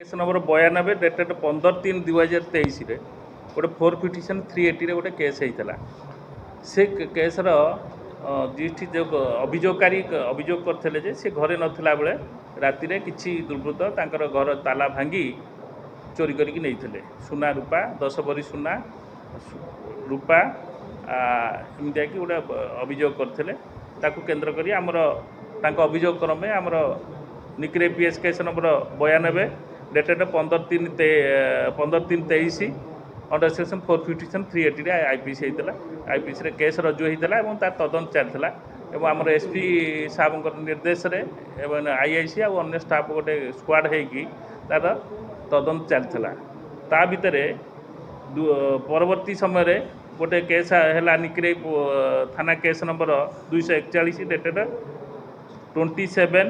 Case number 92 dated 15/3/2023ରେ ଗୋଟେ 457 380ରେ ଗୋଟେ case ହେଇଥିଲା। ସେ କେସ୍ର ଜିଏସ୍ଟି ଯେଉଁ ଅଭିଯୋଗକାରୀ ଅଭିଯୋଗ କରିଥିଲେ ଯେ ସେ ଘରେ ନଥିଲା ବେଳେ ରାତିରେ କିଛି ଦୁର୍ବୃତ୍ତ ତାଙ୍କର ଘର ତାଲା ଭାଙ୍ଗି ଚୋରି କରିକି ନେଇଥିଲେ ସୁନା ରୂପା, 10 ଭରି ସୁନା ରୂପା, ଏମିତିଆକି ଗୋଟେ ଅଭିଯୋଗ କରିଥିଲେ। ତାକୁ କେନ୍ଦ୍ର କରି ଆମର ତାଙ୍କ ଅଭିଯୋଗ କ୍ରମେ ଆମର Nikirai PS case number 92 dated 15/3 23 under section 457 380ରେ ଆଇପିସି ହେଇଥିଲା। ଆଇପିସିରେ କେସ୍ ରୁଜୁ ହେଇଥିଲା ଏବଂ ତାର ତଦନ୍ତ ଚାଲିଥିଲା ଏବଂ ଆମର ଏସ୍ପି ସାହେବଙ୍କର ନିର୍ଦ୍ଦେଶରେ ଏବଂ ଆଇଆଇସି ଆଉ ଅନ୍ୟ ଷ୍ଟାଫ୍ ଗୋଟେ ସ୍କ୍ୱାଡ୍ ହେଇକି ତାର ତଦନ୍ତ ଚାଲିଥିଲା। ତା ଭିତରେ ପରବର୍ତ୍ତୀ ସମୟରେ ଗୋଟେ କେସ୍ ହେଲା, ନିକିରାଇ ଥାନା କେସ୍ ନମ୍ବର 241 ଡେଟେଡ୍ 27,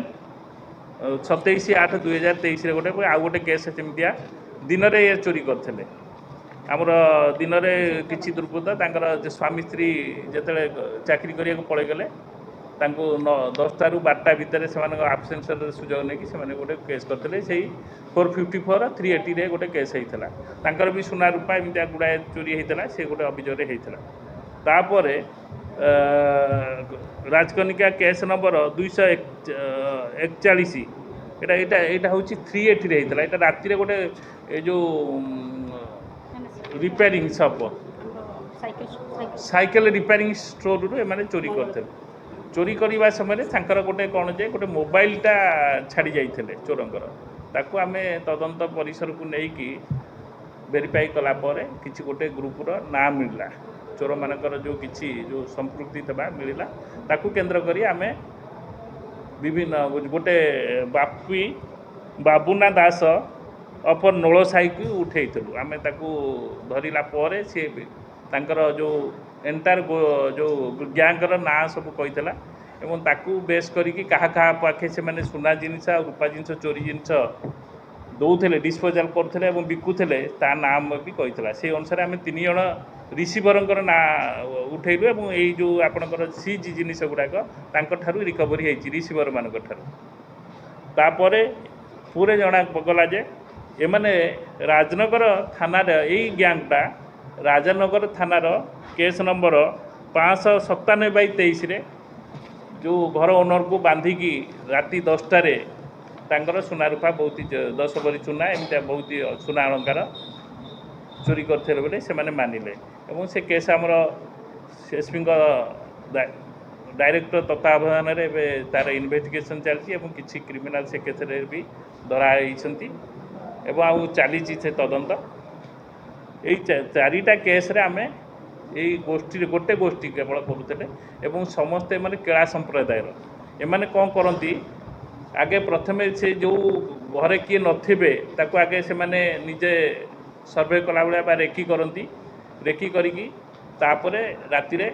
27/8/2023ରେ ଗୋଟେ ଆଉ ଗୋଟେ କେସ୍। ସେମିତିଆ ଦିନରେ ଏ ଚୋରି କରିଥିଲେ। ଆମର ଦିନରେ କିଛି ଦୁର୍ବୃତ୍ତ ତାଙ୍କର ଯେ ସ୍ୱାମୀ ସ୍ତ୍ରୀ ଯେତେବେଳେ ଚାକିରି କରିବାକୁ ପଳେଇଗଲେ, ତାଙ୍କୁ 10ଟାରୁ 12ଟା ଭିତରେ ସେମାନଙ୍କ ଆବସେନ୍ସର ସୁଯୋଗ ନେଇକି ସେମାନେ ଗୋଟେ କେସ୍ କରିଥିଲେ। ସେଇ 454 380ରେ ଗୋଟେ କେସ୍ ହେଇଥିଲା। ତାଙ୍କର ବି ସୁନା ରୂପା ଏମିତିଆ ଗୁଡ଼ାଏ ଚୋରି ହେଇଥିଲା, ସେ ଗୋଟେ ଅଭିଯୋଗରେ ହେଇଥିଲା। ତାପରେ ରାଜକନିକା କେସ୍ ନମ୍ବର 241। ଏଇଟା ହେଉଛି 380ରେ ହେଇଥିଲା। ଏଇଟା ରାତିରେ ଗୋଟେ ଏ ଯେଉଁ ରିପେୟାରିଂ ସପ୍, ସାଇକେଲ ରିପେୟାରିଂ ଷ୍ଟୋରରୁ ଏମାନେ ଚୋରି କରିଥିଲେ। ଚୋରି କରିବା ସମୟରେ ତାଙ୍କର ଗୋଟେ କ'ଣ ଯେ ଗୋଟେ ମୋବାଇଲଟା ଛାଡ଼ି ଯାଇଥିଲେ ଚୋରଙ୍କର। ତାକୁ ଆମେ ତଦନ୍ତ ପରିସରକୁ ନେଇକି ଭେରିଫାଇ କଲା ପରେ କିଛି ଗୋଟେ ଗ୍ରୁପର ନାଁ ମିଳିଲା। ଚୋରମାନଙ୍କର ଯେଉଁ କିଛି ଯେଉଁ ସମ୍ପୃକ୍ତି ଥିବା ମିଳିଲା। ତାକୁ କେନ୍ଦ୍ର କରି ଆମେ ବିଭିନ୍ନ ଗୋଟେ ବାପି ବାବୁନା ଦାସ ଅପର ନୋଳସାହିକୁ ଉଠେଇଥିଲୁ। ଆମେ ତାକୁ ଧରିଲା ପରେ ସିଏ ବି ତାଙ୍କର ଯେଉଁ ଏଣ୍ଟାୟାର ଯେଉଁ ଗ୍ୟାଙ୍ଗର ନାଁ ସବୁ କହିଥିଲା ଏବଂ ତାକୁ ବେସ୍ କରିକି କାହା କାହା ପାଖେ ସେମାନେ ସୁନା ଜିନିଷ ଆଉ ରୂପା ଜିନିଷ ଚୋରି ଜିନିଷ ଦେଉଥିଲେ, ଡିସ୍ପୋଜାଲ୍ କରୁଥିଲେ ଏବଂ ବିକୁଥିଲେ, ତା ନାମ ବି କହିଥିଲା। ସେଇ ଅନୁସାରେ ଆମେ ତିନି ଜଣ ରିସିଭରଙ୍କର ନାଁ ଉଠେଇଲୁ ଏବଂ ଏଇ ଯେଉଁ ଆପଣଙ୍କର ସିଜ୍ ଜିନିଷ ଗୁଡ଼ାକ ତାଙ୍କଠାରୁ ରିକଭରି ହେଇଛି, ରିସିଭରମାନଙ୍କ ଠାରୁ। ତାପରେ ପୁରେ ଜଣା ଗଲା ଯେ ଏମାନେ ରାଜନଗର ଥାନାର, ଏଇ ଗ୍ୟାଙ୍ଗଟା ରାଜନଗର ଥାନାର କେସ୍ ନମ୍ବର 597/23ରେ ଯେଉଁ ଘର ଓନରକୁ ବାନ୍ଧିକି ରାତି 10ଟାରେ ତାଙ୍କର ସୁନା ରୂପା ବହୁତ, 10 ଭରି ସୁନା, ଏମିତିଆ ବହୁତ ସୁନା ଅଳଙ୍କାର ଚୋରି କରିଥିଲେ ବୋଲି ସେମାନେ ମାନିଲେ। ଏବଂ ସେ କେସ୍ ଆମର ଏସ୍ପିଙ୍କ ଡାଇରେକ୍ଟର ତତ୍ତ୍ୱାବଧାନରେ ଏବେ ତାର ଇନଭେଷ୍ଟିଗେସନ୍ ଚାଲିଛି ଏବଂ କିଛି କ୍ରିମିନାଲ ସେ କେସ୍ରେ ବି ଧରା ହେଇଛନ୍ତି ଏବଂ ଆଉ ଚାଲିଛି ସେ ତଦନ୍ତ। ଏଇ ଚାରିଟା କେସ୍ରେ ଆମେ ଏଇ ଗୋଷ୍ଠୀରେ ଗୋଟେ ଗୋଷ୍ଠୀ କେବଳ କରୁଥିଲେ ଏବଂ ସମସ୍ତେ ଏମାନେ କେଳା ସମ୍ପ୍ରଦାୟର। ଏମାନେ କ'ଣ କରନ୍ତି, ଆଗେ ପ୍ରଥମେ ସେ ଯେଉଁ ଘରେ କିଏ ନଥିବେ, ତାକୁ ଆଗେ ସେମାନେ ନିଜେ ସର୍ଭେ କଲା ଭଳିଆ ବା ରେକି କରନ୍ତି। ରେକି କରିକି ତାପରେ ରାତିରେ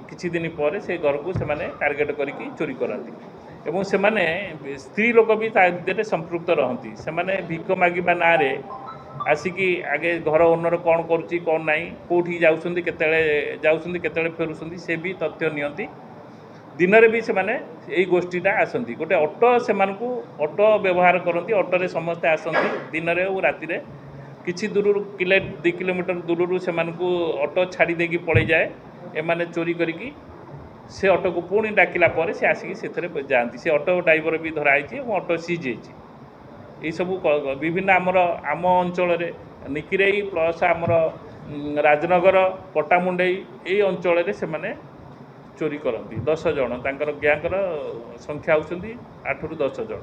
କିଛି ଦିନ ପରେ ସେ ଘରକୁ ସେମାନେ ଟାର୍ଗେଟ୍ କରିକି ଚୋରି କରନ୍ତି। ଏବଂ ସେମାନେ ସ୍ତ୍ରୀ ଲୋକ ବି ତା ଭିତରେ ସମ୍ପୃକ୍ତ ରହନ୍ତି। ସେମାନେ ଭିକ ମାଗିବା ନାଁରେ ଆସିକି ଆଗେ ଘର ଓନର କ'ଣ କରୁଛି, କ'ଣ ନାହିଁ, କେଉଁଠିକି ଯାଉଛନ୍ତି, କେତେବେଳେ ଯାଉଛନ୍ତି, କେତେବେଳେ ଫେରୁଛନ୍ତି, ସେ ବି ତଥ୍ୟ ନିଅନ୍ତି। ଦିନରେ ବି ସେମାନେ ଏଇ ଗୋଷ୍ଠୀଟା ଆସନ୍ତି। ଗୋଟେ ଅଟୋ, ସେମାନଙ୍କୁ ଅଟୋ ବ୍ୟବହାର କରନ୍ତି। ଅଟୋରେ ସମସ୍ତେ ଆସନ୍ତି ଦିନରେ ଓ ରାତିରେ। କିଛି ଦୂରରୁ, କିଲେ 2 କିଲୋମିଟର ଦୂରରୁ ସେମାନଙ୍କୁ ଅଟୋ ଛାଡ଼ି ଦେଇକି ପଳେଇଯାଏ। ଏମାନେ ଚୋରି କରିକି ସେ ଅଟୋକୁ ପୁଣି ଡାକିଲା ପରେ ସେ ଆସିକି ସେଥିରେ ଯାଆନ୍ତି। ସେ ଅଟୋ ଡ୍ରାଇଭର ବି ଧରା ହେଇଛି ଏବଂ ଅଟୋ ସିଜ୍ ହେଇଛି। ଏଇସବୁ ବିଭିନ୍ନ ଆମର ଆମ ଅଞ୍ଚଳରେ ନିକିରାଇ ପ୍ଲସ୍ ଆମର ରାଜନଗର, ପଟ୍ଟାମୁଣ୍ଡେଇ, ଏଇ ଅଞ୍ଚଳରେ ସେମାନେ ଚୋରି କରନ୍ତି। 10 ଜଣ, ତାଙ୍କର ଗ୍ୟାଙ୍ଗର ସଂଖ୍ୟା ହେଉଛନ୍ତି 8ରୁ 10 ଜଣ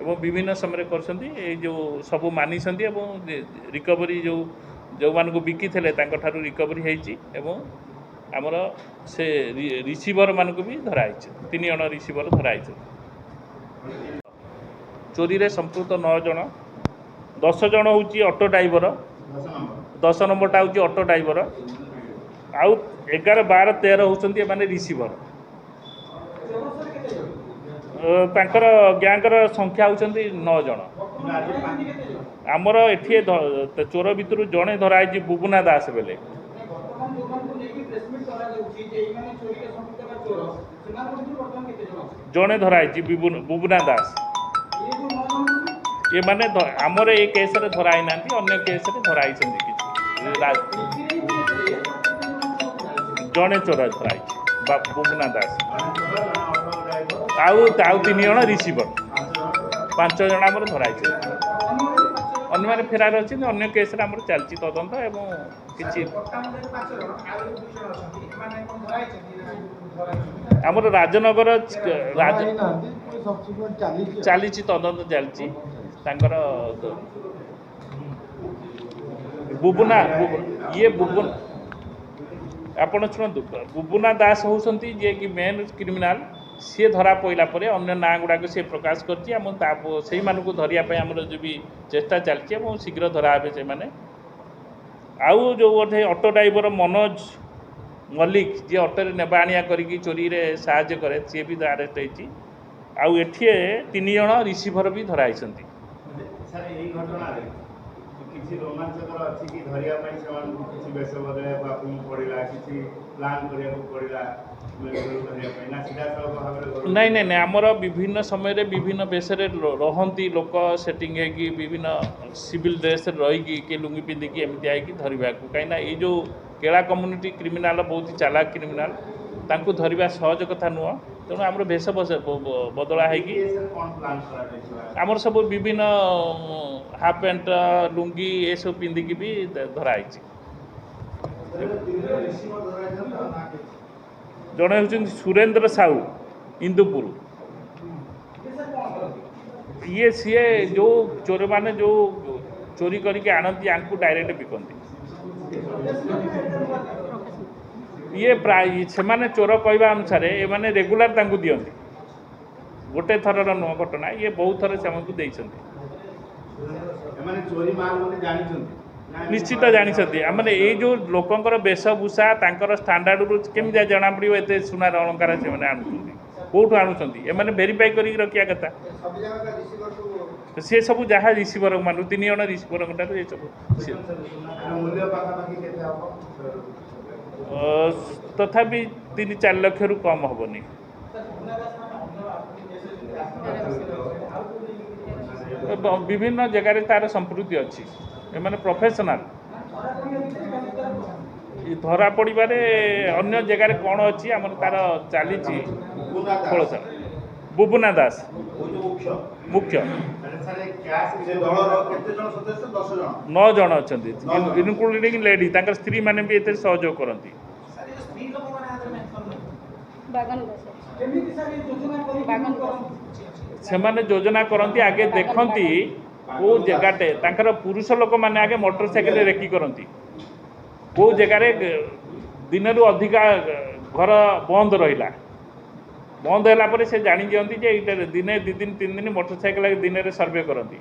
ଏବଂ ବିଭିନ୍ନ ସମୟରେ କରୁଛନ୍ତି। ଏଇ ଯେଉଁ ସବୁ ମାନିଛନ୍ତି ଏବଂ ରିକଭରି ଯେଉଁ ଯେଉଁମାନଙ୍କୁ ବିକିଥିଲେ ତାଙ୍କଠାରୁ ରିକଭରି ହେଇଛି ଏବଂ ଆମର ସେ ରିସିଭରମାନଙ୍କୁ ବି ଧରା ହେଇଛି। ତିନି ଜଣ ରିସିଭର ଧରା ହେଇଛନ୍ତି। ଚୋରିରେ ସମ୍ପୃକ୍ତ ନଅ ଜଣ। 10 ଜଣ ହେଉଛି ଅଟୋ ଡ୍ରାଇଭର। 10 ନମ୍ବରଟା ହେଉଛି ଅଟୋ ଡ୍ରାଇଭର। ଆଉ 11, 12, 13 ହେଉଛନ୍ତି ଏମାନେ ରିସିଭର। ତାଙ୍କର ଗ୍ୟାଙ୍ଗର ସଂଖ୍ୟା ହେଉଛନ୍ତି ନଅ ଜଣ। ଆମର ଏଠି ଚୋର ଭିତରୁ ଜଣେ ଧରା ହେଇଛି, ବୁବୁନା ଦାସ ବେଲେ। ବର୍ତ୍ତମାନ ଯୋଉମାନଙ୍କୁ ନେଇକି ପ୍ରେସମିଟ୍ କରାଯାଉଛି ଯେ ଏଇମାନେ ଚୋରିରେ ସମ୍ପୃକ୍ତ ବା ଚୋର, ସେମାନଙ୍କ ଭିତରୁ ବର୍ତ୍ତମାନ କେତେ ଜଣ ଅଛନ୍ତି? ଜଣେ ଧରା ହେଇଛି, ବୁବୁନା ଦାସ। ଏ ଯୋଉ ନଅ ଜଣ? ଏମାନେ ଆମର ଏ କେସ୍ରେ ଧରା ହେଇନାହାନ୍ତି, ଅନ୍ୟ କେସ୍ରେ ଧରା ହେଇଛନ୍ତି କିଛି। ଜଣେ ଚୋର ଧରା ହେଇଛି ବା ବୁବୁନା ଦାସ, ଆଉ ଆଉ ତିନି ଜଣ ରିସିଭର, ପାଞ୍ଚ ଜଣ ଆମର ଧରା ହେଇଛନ୍ତି। ଅନ୍ୟମାନେ ଫେରାର ଅଛନ୍ତି। ଅନ୍ୟ କେସ୍ରେ ଆମର ଚାଲିଛି ତଦନ୍ତ ଏବଂ କିଛି ପଟ୍ଟାମୁଣ୍ଡାଇରୁ 5 ଜଣ, ଆଉ 2 ଜଣ ଅଛନ୍ତି, ଏମାନେ କଣ ଧରା ହେଇଛନ୍ତି ନା ଧରା ହେଇଛନ୍ତି? ଆମର ରାଜନଗର ରାଜ ହେଇନାହାନ୍ତି, ପୁଣି ସବସିକ୍ୱେଣ୍ଟ ଚାଲିଛି ଆଉ। ଚାଲିଛି, ତଦନ୍ତ ଚାଲିଛି ତାଙ୍କର। ବୁବୁନା ଇଏ ବୁବୁନ, ଆପଣ ଶୁଣନ୍ତୁ, ବୁବୁନା ଦାସ ହେଉଛନ୍ତି ଯିଏକି ମେନ୍ କ୍ରିମିନାଲ। ସିଏ ଧରା ପଡ଼ିଲା ପରେ ଅନ୍ୟ ନାଁ ଗୁଡ଼ାକ ସିଏ ପ୍ରକାଶ କରିଛି। ଆମ ତା ସେଇମାନଙ୍କୁ ଧରିବା ପାଇଁ ଆମର ଯେଉଁ ବି ଚେଷ୍ଟା ଚାଲିଛି ଏବଂ ଶୀଘ୍ର ଧରା ହେବେ ସେମାନେ। ଆଉ ଯେଉଁ ଗୋଟେ ଅଟୋ ଡ୍ରାଇଭର ମନୋଜ ମଲ୍ଲିକ, ଯିଏ ଅଟୋରେ ନେବା ଆଣିବା କରିକି ଚୋରିରେ ସାହାଯ୍ୟ କରେ, ସିଏ ବି ଆରେଷ୍ଟ ହେଇଛି। ଆଉ ଏଠି ତିନି ଜଣ ରିସିଭର ବି ଧରା ହେଇଛନ୍ତି। ସାର୍, ଏଇ ଘଟଣାରେ କିଛି ରୋମାଞ୍ଚକର ଅଛି କି? ଧରିବା ପାଇଁ ସେମାନଙ୍କୁ କିଛି ବେଶ ବଦଳାଇବାକୁ ଆପଣଙ୍କୁ ପଡ଼ିଲା, କିଛି ପ୍ଲାନ୍ କରିବାକୁ ପଡ଼ିଲା ଘରୁ ଧରିବା ପାଇଁ, ନା ସିଧାସଳଖ ଭାବରେ ଘରୁ? ନାଇଁ ନାଇଁ ନାଇଁ, ଆମର ବିଭିନ୍ନ ସମୟରେ ବିଭିନ୍ନ ବେଶରେ ରହନ୍ତି ଲୋକ, ସେଟିଂ ହେଇକି ବିଭିନ୍ନ ସିଭିଲ୍ ଡ୍ରେସ୍ରେ ରହିକି, କିଏ ଲୁଙ୍ଗି ପିନ୍ଧିକି ଏମିତି ହେଇକି ଧରିବାକୁ। କାହିଁକିନା ଏଇ ଯେଉଁ କେଳା କମ୍ୟୁନିଟି କ୍ରିମିନାଲ ବହୁତ ଚାଲାକ କ୍ରିମିନାଲ, ତାଙ୍କୁ ଧରିବା ସହଜ କଥା ନୁହଁ। ତେଣୁ ଆମର ବେଶ ବଦଳା ହେଇକି ଏଇ କେସ୍ରେ କ'ଣ ପ୍ଲାନ୍ କରାଯାଇଥିଲା? ଆମର ସବୁ ବିଭିନ୍ନ ହାଫ୍ ପ୍ୟାଣ୍ଟ, ଲୁଙ୍ଗି ଏସବୁ ପିନ୍ଧିକି ବି ଧରା ହେଇଛି। ଜଣେ ହେଉଛନ୍ତି ସୁରେନ୍ଦ୍ର ସାହୁ, ଇନ୍ଦୁପୁର। ଇଏ ସାର୍ କଣ କରନ୍ତି? ଇଏ ସିଏ ଯେଉଁ ଚୋରମାନେ ଯେଉଁ ଚୋରି କରିକି ଆଣନ୍ତି, ୟାଙ୍କୁ ଡାଇରେକ୍ଟ ବିକନ୍ତି। ଇଏ ପ୍ରାୟ ସେମାନେ ଚୋର କହିବା ଅନୁସାରେ ଏମାନେ ରେଗୁଲାର ତାଙ୍କୁ ଦିଅନ୍ତି, ଗୋଟେ ଥରର ନୁହଁ ଘଟଣା, ଇଏ ବହୁତ ଥର ସେମାନଙ୍କୁ ଦେଇଛନ୍ତି। ଏମାନେ ଚୋରି ମାଲ ବୋଲି ଜାଣିଛନ୍ତି ନା ଏମିତି? ନିଶ୍ଚିତ ଜାଣିଛନ୍ତି। ମାନେ ଏଇ ଯେଉଁ ଲୋକଙ୍କର ବେଶଭୂଷା, ତାଙ୍କର ଷ୍ଟାଣ୍ଡାର୍ଡ଼ରୁ କେମିତି ଜଣାପଡ଼ିବ ଏତେ ସୁନାର ଅଳଙ୍କାର ସେମାନେ ଆଣୁଛନ୍ତି, କେଉଁଠୁ ଆଣୁଛନ୍ତି? ଏମାନେ ଭେରିଫାଇ କରିକି ରଖିବା କଥା। ସେ ସବୁ ଯାହା ରିସିଭର ମାନଙ୍କୁ, ତିନି ଜଣ ରିସିଭରଙ୍କ ଠାରୁ ଏ ସବୁ ଏହାର ମୂଲ୍ୟ ପାଖାପାଖି କେତେ ହବ? ତଥାପି 3-4 ଲକ୍ଷରୁ କମ୍ ହେବନି। ସାର୍, ବୁବୁନା ଦାସ ମାନେ ଅନ୍ୟ କେସ୍ ଯେମିତି ରାଜନଗର, ଆଉ କୋଉଠି? ଏବଂ ବିଭିନ୍ନ ଜାଗାରେ ତାର ସମ୍ପୃକ୍ତି ଅଛି। ଏମାନେ ପ୍ରଫେସନାଲ। ଧରା ପଡ଼ିବା ଭିତରେ କାଲି ତାର ଧରା ପଡ଼ିବାରେ ଅନ୍ୟ ଜାଗାରେ କ'ଣ ଅଛି, ଆମର ତାର ଚାଲିଛି ବୁବୁନା ଦାସ। ଖୋଳତାଡ଼। ବୁବୁନା ଦାସ ହଉଛି ମୁଖ୍ୟ। ମୁଖ୍ୟ। ଆଚ୍ଛା ସାର୍, ଏ କ୍ୟାସ୍ ସେ ଦଳର କେତେ ଜଣ ସଦସ୍ୟ? 10 ଜଣ? 9 ଜଣ ଅଛନ୍ତି, 9 ଜଣ। Including lady. ତାଙ୍କର ସ୍ତ୍ରୀମାନେ ବି ଏଥିରେ ସହଯୋଗ କରନ୍ତି। ସାର୍, ଏ ସ୍ତ୍ରୀ ଲୋକମାନେ ଆଦେହରେ ମେନସନ୍ ନାହିଁ। ବାଗାନ ଦାସ। କେମିତି ସାର୍ ଏ ଯୋଜନା କରିକି ବାଗାନ କରନ୍ତି? ସେମାନେ ଯୋଜନା କରନ୍ତି, ଆଗେ ଦେଖନ୍ତି କେଉଁ ଜାଗାଟେ। ତାଙ୍କର ପୁରୁଷ ଲୋକମାନେ ଆଗେ ମୋଟର ସାଇକେଲରେ ରେକି କରନ୍ତି, କେଉଁ ଜାଗାରେ ଦିନରୁ ଅଧିକା ଘର ବନ୍ଦ ରହିଲା। ବନ୍ଦ ହେଲା ପରେ ସେ ଜାଣି ଦିଅନ୍ତି ଯେ ଏଇଟା ଦିନେ, 2 ଦିନ, 3 ଦିନ ମୋଟର ସାଇକେଲ ଦିନରେ ସର୍ଭେ କରନ୍ତି,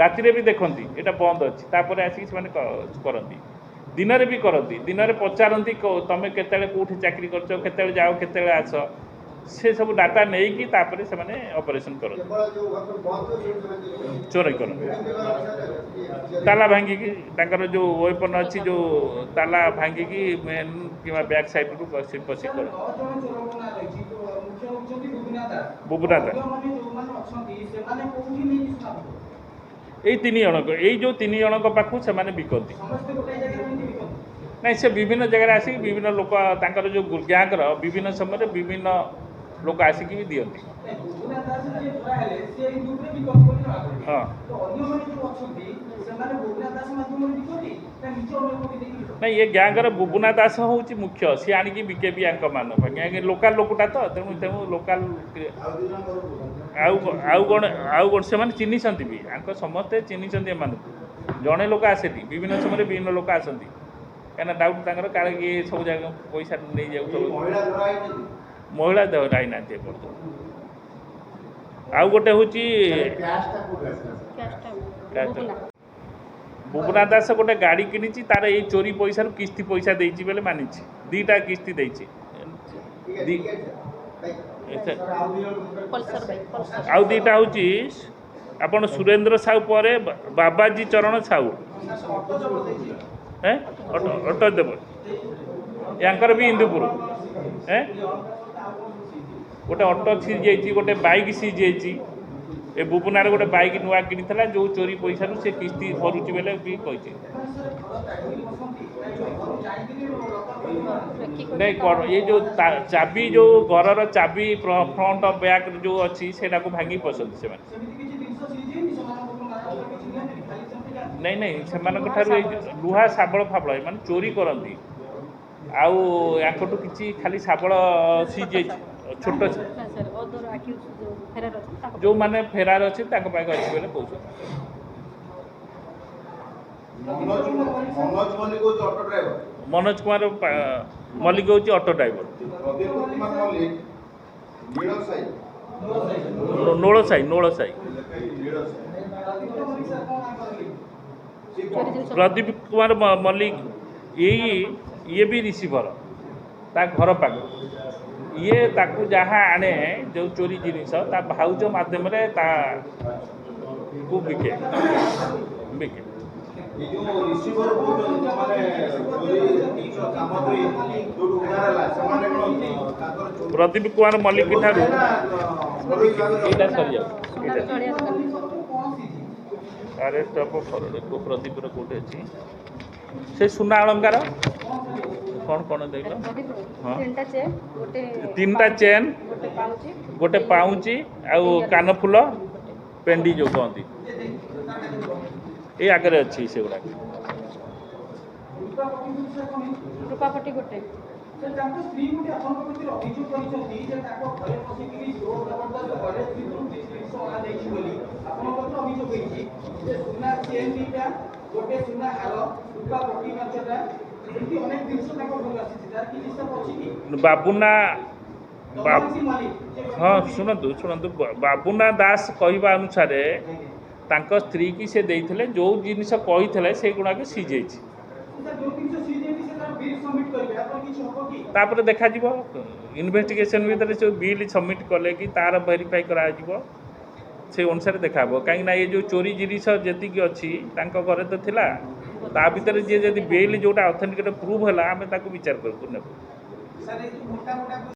ରାତିରେ ବି ଦେଖନ୍ତି ଏଇଟା ବନ୍ଦ ଅଛି। ତାପରେ ଆସିକି ସେମାନେ କରନ୍ତି। ଦିନରେ ବି କରନ୍ତି, ଦିନରେ ପଚାରନ୍ତି ତମେ କେତେବେଳେ କେଉଁଠି ଚାକିରି କରୁଛ, କେତେବେଳେ ଯାଅ, କେତେବେଳେ ଆସ, ସେ ସବୁ ଡାଟା ନେଇକି ତାପରେ ସେମାନେ ଅପରେସନ୍ କରନ୍ତି, ଚୋରି କରନ୍ତି। ତାଲା ଭାଙ୍ଗିକି, ତାଙ୍କର ଯେଉଁ ୱେପନ୍ ଅଛି, ଯେଉଁ ତାଲା ଭାଙ୍ଗିକି ମେନ୍ କିମ୍ବା ବ୍ୟାକ୍ ସାଇଡ଼୍ରୁ ପଶି ପଶି ସାର୍, କରନ୍ତି। 9 ଜଣ ଚୋରଙ୍କ ନାଁ ରହିଛି, ତ ମୁଖ୍ୟ ହେଉଛନ୍ତି ବୁବୁନା ଦାସ। ବୁବୁନା ଦାସ। ଅନ୍ୟମାନେ ଯୋଉମାନେ ଅଛନ୍ତି, ସେମାନେ କୋଉଠି ନେଇକି ସୁନା ବିକନ୍ତି? ଏଇ ତିନି ଜଣଙ୍କ, ଏଇ ଯେଉଁ ତିନି ଜଣଙ୍କ ପାଖକୁ ସେମାନେ ବିକନ୍ତି। ସମସ୍ତେ ଗୋଟାଏ ଜାଗାରେ ନେଇକି ବିକନ୍ତି? ନାଇଁ, ସେ ବିଭିନ୍ନ ଜାଗାରେ ଆସିକି ବିଭିନ୍ନ ଲୋକ, ତାଙ୍କର ଯେଉଁ ଗ୍ୟାଙ୍ଗର ବିଭିନ୍ନ ସମୟରେ ବିଭିନ୍ନ ଲୋକ ଆସିକି ବି ଦିଅନ୍ତି। ନାଇଁ, ବୁବୁନା ଦାସ ଯିଏ ଧରା ହେଲେ ସେ ଏଇ ଗ୍ରୁପରେ ବିକନ୍ତି ବୋଲି ଜଣାପଡୁଛି। ହଁ। ତ ଅନ୍ୟମାନେ ଯୋଉ ଅଛନ୍ତି, ସେମାନେ ବୁବୁନା ଦାସ ମାଧ୍ୟମରେ ବିକନ୍ତି ନା ନିଜ ଅନ୍ୟ କୋଉଠି ନେଇକି ବିକନ୍ତି? ନାଇଁ, ଏ ଗ୍ୟାଙ୍ଗର ବୁବୁନା ଦାସ ହେଉଛି ମୁଖ୍ୟ। ସିଏ ଆଣିକି ବିକେ ବି ୟାଙ୍କ ମାନଙ୍କ ପାଇଁ। ଲୋକାଲ ଲୋକଟା ତ, ତେଣୁ ତେଣୁ ଲୋକାଲ। ଆଉ 2 ଜଣ ଘରକୁ? ଆଉ ଆଉ କ'ଣ, ଆଉ କ'ଣ, ସେମାନେ ଚିହ୍ନିଛନ୍ତି ବି, ୟାଙ୍କ ସମସ୍ତେ ଚିହ୍ନିଛନ୍ତି ଏମାନଙ୍କୁ। ଜଣେ ଲୋକ ଆସେନି, ବିଭିନ୍ନ ସମୟରେ ବିଭିନ୍ନ ଲୋକ ଆସନ୍ତି, କାହିଁକିନା ଡାଉଟ୍ ତାଙ୍କର, କାଳେ କିଏ ସବୁ ଜାଗା ପଇସା ନେଇଯାଉଥିବ। ଏଇ ମହିଳା ଧରା ହେଇଛନ୍ତି? ମହିଳା ଧରା ହେଇନାହାନ୍ତି ଏପର୍ଯ୍ୟନ୍ତ। ଆଉ ଗୋଟେ ହେଉଛି କ୍ୟାସ୍ଟା କୋଉଠୁ ଆସିଲା ସାର୍? କ୍ୟାଶଟା କ୍ୟାଶଟା। ବୁବୁନା। ବୁବୁନା ଦାସ ଗୋଟେ ଗାଡ଼ି କିଣିଛି, ତାର ଏଇ ଚୋରି ପଇସାରୁ କିସ୍ତି ପଇସା ଦେଇଛି ବୋଲି ମାନିଛି, 2ଟା କିସ୍ତି ଦେଇଛି। Pulsar bike, Pulsar. ଆଉ 2ଟା ହେଉଛି ଆପଣ ସୁରେନ୍ଦ୍ର ସାହୁ ପରେ ବାବାଜୀ ଚରଣ ସାହୁ। ଅଟୋ ଜବତ ହେଇଛି। ଅଟୋ, ଅଟୋ ଦେବ। ୟାଙ୍କର ବି ଇନ୍ଦୁପୁର। ଗୋଟେ ଅଟୋ ସିଜ୍ ଯାଇଛି, ଗୋଟେ ବାଇକ୍ ସିଜ୍ ଯାଇଛି। ଏ ବୁବୁନାର ଗୋଟେ ବାଇକ୍ ନୂଆ କିଣିଥିଲା, ଯେଉଁ ଚୋରି ପଇସାରୁ ସେ କିସ୍ତି ଭରୁଛି ବୋଲେ ବି କହିଛି। ନାଇଁ, କର ଏ ଯେଉଁ ଚାବି, ଯେଉଁ ଘରର ଚାବି ଫ୍ରଣ୍ଟ ବ୍ୟାକ୍ ଯେଉଁ ଅଛି, ସେଇଟାକୁ ଭାଙ୍ଗି ପଶନ୍ତି ସେମାନେ। ସେମିତି କିଛି ଜିନିଷ ସିଜ୍ ହେଇନି ସେମାନଙ୍କ? କିଛି ନିଅନ୍ତିନି, ଖାଲି ସେମିତି ଯାଆନ୍ତି? ନାଇଁ ନାଇଁ, ସେମାନଙ୍କ ଠାରୁ ଏଇ ଲୁହା ଶାବଳ ଫାବଳ ଏମାନେ ଚୋରି କରନ୍ତି। ଆଉ ୟାଙ୍କଠୁ କିଛି ଖାଲି ଶାବଳ ସିଜ୍ ହେଇଛି ଛୋଟ। ନା ସାର୍, ଅଦର ଆକ୍ୟୁଜ୍ ଯେଉଁ ଫେରାର ଅଛନ୍ତି ତାଙ୍କ ଯେଉଁମାନେ ଫେରାର ଅଛି ତାଙ୍କ ପାଖରେ ଅଛି ବୋଲେ କହୁଛନ୍ତି। ମନୋଜ ମନୋଜ ମଲ୍ଲିକ ହଉଛି ଅଟୋ ଡ୍ରାଇଭର। ମନୋଜ କୁମାର ମଲ୍ଲିକ ହେଉଛି ଅଟୋ ଡ୍ରାଇଭର। ପ୍ରଦୀପ କୁମାର ମଲ୍ଲିକ ନୀଳ ସାହି। ନୋଳ ସାହି, ନୋଳ ସାହି। ନୀଳ ସାହି। ସେ କଣ? ଚୋରି ଜିନିଷ। ପ୍ରଦୀପ କୁମାର ମଲ୍ଲିକ ଏଇ ଇଏ ବି ରିସିଭର ତା ଘର ପାଖ। ଇଏ ତାକୁ ଯାହା ଆଣେ, ଯେଉଁ ଚୋରି ଜିନିଷ, ତା ଭାଉଜ ମାଧ୍ୟମରେ ତାକୁ ବିକେ ବିକେ। ଏଇ ଯୋଉ ରିସିଭର କହୁଛନ୍ତି, ଯୋଉମାନେ ଚୋରି ସାମଗ୍ରୀ ଯୋଉଠୁ ଉଦ୍ଧାର ହେଲା, ସେମାନେ କଣ ତାଙ୍କର ଚୋରି ପ୍ରଦୀପ କୁମାର ମଲ୍ଲିକ ଠାରୁ ବ୍ୟବସାୟ ନା ଘରୋଇ ଭାବରେ? ଏଇଟା ସରିଯାଉ। ସୁନାର ଏଇଟା ଚଳିଆ ଦୋକାନ। ଆରେଷ୍ଟ ଅଫ୍ ଫରୱାର୍ଡ଼ ପ୍ରଦୀପର କୋଉଠି ଅଛି? ସେ ସୁନା ଅଳଙ୍କାର କ'ଣ କ'ଣ ଦେଲ? ହଁ। ତିନିଟା ଚେନ୍, ଗୋଟେ ତିନିଟା ଚେନ୍, ଗୋଟେ ପାଉଁଜି। ଗୋଟେ ପାଉଁଜି ଆଉ କାନଫୁଲ, ପେଣ୍ଡି ଯେଉଁ କହନ୍ତି। ଏଇ ଆଗରେ ଅଛି ସେଗୁଡ଼ାକ। ରୂପା ପଟି ଗୋଟେ। ସେ ତାଙ୍କ ସ୍ତ୍ରୀ ଗୋଟେ ଆପଣଙ୍କ ଭିତରେ ଅଭିଯୋଗ କରିଛନ୍ତି ଯେ ତାଙ୍କ ଘରେ ପଶିକିରି ଜୋର ଜବରଦସ୍ତ ଘରେ ଭିତରୁ କିଛି ଜିନିଷ ଅଣାଯାଇଛି ବୋଲି ଆପଣଙ୍କ ପାଖରେ ଅଭିଯୋଗ ହେଇଛି ଯେ ସୁନା ଚେନ୍ 2ଟା, ଗୋଟେ ସୁନା ହାର, ରୂପା ପଟି 5ଟା, ଏମିତି ଅନେକ ଜିନିଷ ତାଙ୍କ ଘରୁ ଆସିଛି। ତାର କିଛି ହିସାବ ଅଛି କି? ବାବୁନା ଦମୟନ୍ତୀ ମଲ୍ଲିକ ଯେ ହଁ, ଶୁଣନ୍ତୁ ଶୁଣନ୍ତୁ, ବାବୁନା ଦାସ କହିବା ଅନୁସାରେ ତାଙ୍କ ସ୍ତ୍ରୀକି ସେ ଦେଇଥିଲେ, ଯେଉଁ ଜିନିଷ କହିଥିଲେ ସେଇଗୁଡ଼ାକ ସିଜେଇଛି। ସାର୍, ଯୋଉ ଜିନିଷ ସିଜ୍ ହେଇଛି ସେ ତାର ବିଲ୍ ସବମିଟ୍ କରିବେ, ଆପଣ କିଛି ହବ କି? ତାପରେ ଦେଖାଯିବ। ଇନଭେଷ୍ଟିଗେସନ୍ ଭିତରେ ସେ ବିଲ୍ ସବମିଟ୍ କଲେ କି ତାର ଭେରିଫାଇ କରାଯିବ, ସେ ଅନୁସାରେ ଦେଖାହେବ। କାହିଁକିନା ଏ ଯେଉଁ ଚୋରି ଜିନିଷ ଯେତିକି ଅଛି ତାଙ୍କ ଘରେ ତ ଥିଲା, ତା ଭିତରେ ଯିଏ ଯଦି ବିଲ୍ ଯେଉଁଟା ଅଥେଣ୍ଟିକେଟ୍ ପ୍ରୁଭ୍ ହେଲା, ଆମେ ତାକୁ ବିଚାର କରିବୁ, ନେବୁ। ସାର୍, ଏଇ ଯୋଉ ମୋଟା ମୋଟା